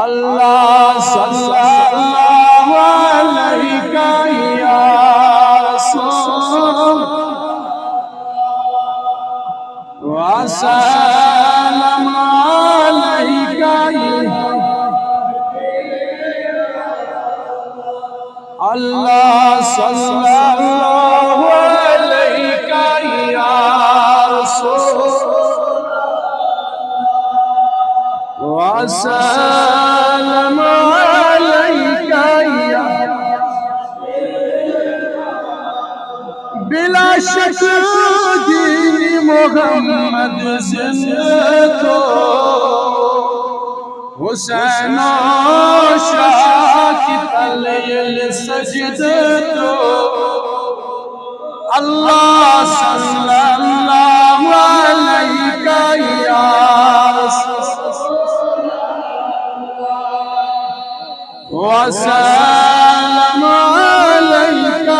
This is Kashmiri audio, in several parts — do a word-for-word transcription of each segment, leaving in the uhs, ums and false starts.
الله صلى الله عليك يا رسول، وسلم عليك يا الله صلى الله عليك يا رسول، وسلم عليك يا بلا شک دین محمد زندہ تو، حسین شاہ کی تلیل سجدہ تو، الله صلى الله عليك يا رسول، وسلم عليك يا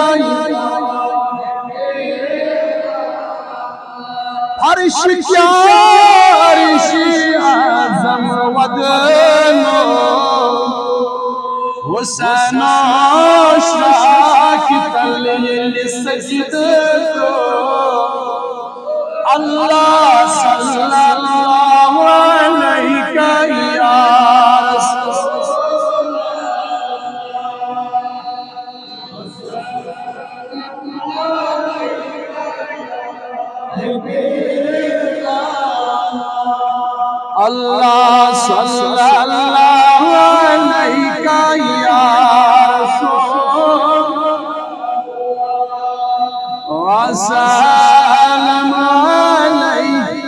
عرش کیا عرش اعظم ودنو، حسین شاہ کی تلیل سجدہ تو، الله صلى الله عليك يا رسول، الله صلى الله عليك يا رسول، وسلم عليك.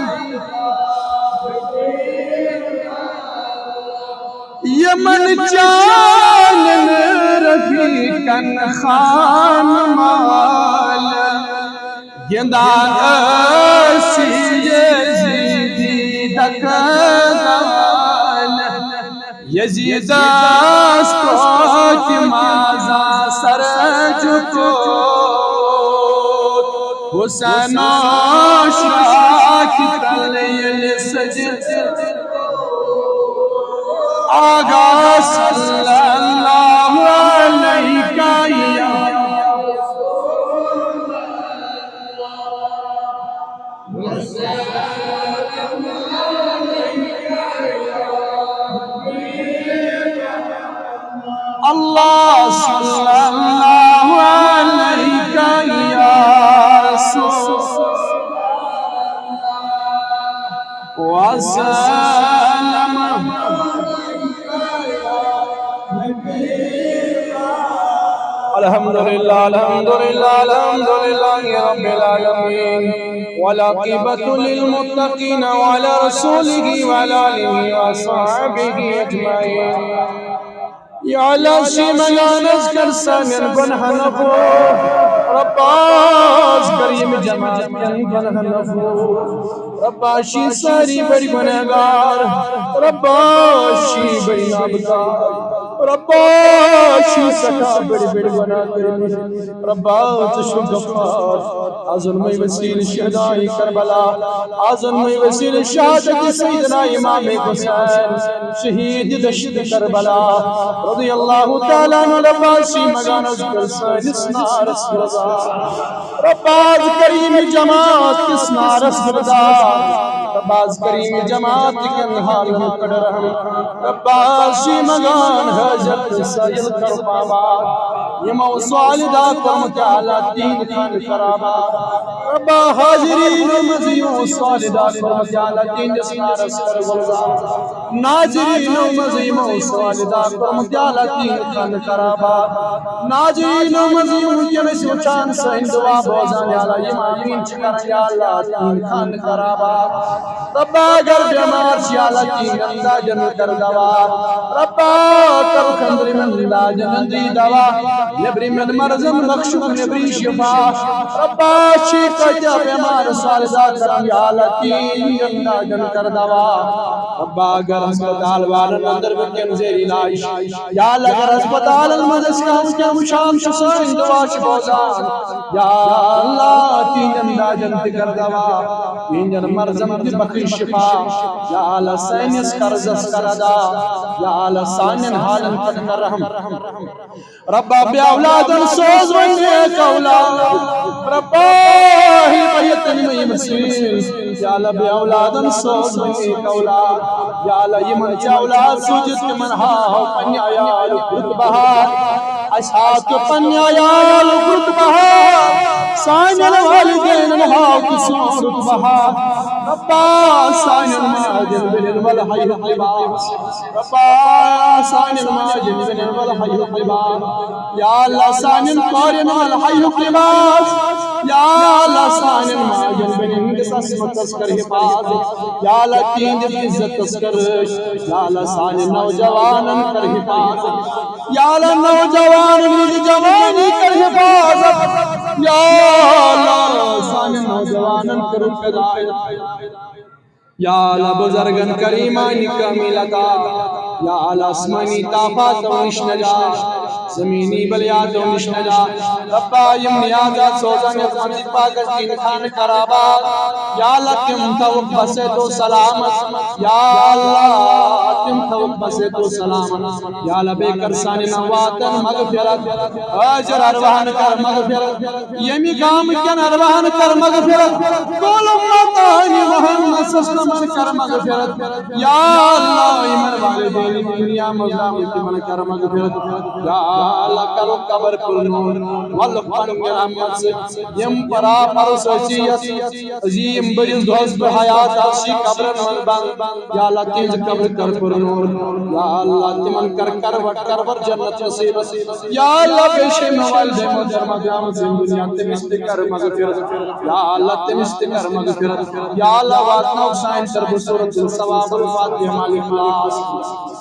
یمن چانن رفیقن خان مال، گندان ٲسی یزیدی دکدال۔ یزیدس توتہِ مازا سر جُتوت، حسین شاہ کی تلیل سجد۔ آقا صلی اللہ علیہ یا الله صلى الله عليك يا رسول وسلم. الحمد لله، الحمد لله، الحمد لله رب العالمين. والعاقبة للمتقين وعلى رسوله وعلى آله وأصحابه أجمعين. یا اللہ، شیمنان از کر سانین گناہن عفو۔ ربا از کر یم جماعت کن گناہن عفو۔ ربا شی ساری بڑی گناہگار۔ ربا شی بڑی نابکار۔ ربا شی سکا بڑی بڑی گناہ کرمی۔ ربا ژٕ چھُکھ غفار۔ آز اوٚنمَے وسیلہٕ شہدائے کربلا۔ آز اوٚنمَے وسیلہٕ شہادت سیدنا امام حسین، شہید دشت کربلا رضی اللہ تعالیٰ عنہ۔ ربا شی مگان از کر سٲنِس نارس رضا۔ ربا از کر یمہِ جماعت کِس نارس رضا۔ ربا از کر یمہِ جماعت کٮ۪ن حالن پٮ۪ٹھ رحم۔ ربا شی مگان حاجت سائل کربابا۔ یمو سوال دا کوٚرمُت یا اللہ دین خان خرابا۔ ربا حاضرین منٛز یمو سوال دا کوٚرمُت یا اللہ دین خان خرابا۔ ناظرین منٛز یمو سوال دا کوٚرمُت یا اللہ دین خان خرابا۔ ناظرین منٛز یِم وٕنکیٚنَس وٕچھان سٲنۍ دُعا بوزان یا اللہ، یِم آمیٖن چھِ کران یا اللہ دین خان خرابا۔ ربا اگر بیمار چھِ یا اللہ دین انداجن کر دوا۔ ربا کر خندرِ من انداجن دی دوا۔ نیبری من مرضن بخشُک نیبری شفا۔ ربا شی کتیا بیمار سالدا کرم یا اللہ دین انداجن کر دوا۔ ربا اگر ہسپتال والن اندر وٕنکیٚن زیر علاج یا اللہ اگر ہسپتالن منٛز أسۍ کانٛہہ وٕنکیٚن وٕچھان چھِ سٲنۍ دُعا چھِ بوزان۔ یا اللہ تِہنٛدٮ۪ن دادٮ۪ن تہِ کر دوا، تِہنٛدٮ۪ن مرضن تہِ بخش شفا۔ یا اللہ سٲنِس قرضس کر ادا۔ یا اللہ، سانٮ۪ن حالن پٮ۪ٹھ کر رحم۔ ربا، بے اولادن سوز وۄنۍ نیک اولاد۔ ربا، ہی بہتن میم سین۔ یا اللہ، بے اولادن سوز وۄنۍ نیک اولاد۔ یا اللہ، یِمن چھِ اولاد سوٗزِتھ، تِمن ہاو پننہِ عیالُک رُت بہار۔ اَسہِ ہاو تہِ پننہِ عیالُک رُت بہار۔ سانٮ۪ن والدینن ہاو تہِ سون رُت بہار۔ ربا، سانٮ۪ن ماجن بیٚنٮ۪ن ول حیُک لباس۔ ربا، سانٮ۪ن ماجن بیٚنٮ۪ن ول حیُک لباس۔ یا اللہ، سانٮ۪ن کورٮ۪ن ول حیُک لباس۔ یا اللہ، سانٮ۪ن ماجن بیٚنٮ۪ن ہٕنٛدِس عصمتس کر حفاظت۔ یا اللہ، تِہنٛدِس عزتس کر رٲچھ۔ یا اللہ، سانٮ۪ن نوجوانن کر حفاظت۔ یا اللہ، نوجوانن ہٕنٛز جوانی کر حفاظت۔ یا اللہ، سانٮ۪ن نوجوانن کر ہدایت۔ یا اللہ، بزرگن کر ایمانی کامل عطا۔ یا اللہ، آسمانی طاقتو نِش نجات، زمینی بلیاتو نِش نجات۔ ربا، یِم نیازات سوزان یتھ منٛز پاکس دین خان قرابات۔ یا اللہ، تِم تھاوُکھ بصحت و سلامت۔ یا اللہ، تِم تھاوُکھ بصحت و سلامت۔ یا اللہ، بیٚیہِ کر سانٮ۪ن امواتن مغفرت۔ حٲضِر ارواحن کر مغفرت۔ ییٚمہِ گامہٕ کٮ۪ن ارواحن کر مغفرت۔ کل امتان محمد صلی اللہ علیہ وسلم کر مغفرت۔ یا اللہ، یِمن والدین دنیا منٛز آمٕتۍ، تِمن کر مغفرت۔ یا اللہ، کرُکھ قبر پر نور، ولُکھ پننہِ رحمت سۭتۍ۔ یِم پرا پرُس ٲسی یتھ عظیم بٔڑِس دۄہس پٮ۪ٹھ حیات آسی قبرن منٛز بند۔ یا اللہ، تِہنٛز قبر کر پر نور۔ یا اللہ، تِمن کر کروٹ کروٹ جنت نصیب۔ یا اللہ، بیٚیہِ چھِ مےٚ والدین محترمہ درٛامٕژ ییٚمہِ دُنیا، تٔمِس تہِ کر مغفرت۔ یا اللہ، تٔمِس تہِ کر مغفرت۔ یا اللہ، واتناو سانہِ طرفہٕ صورت الثواب الفاتحہ مع الاخلاص۔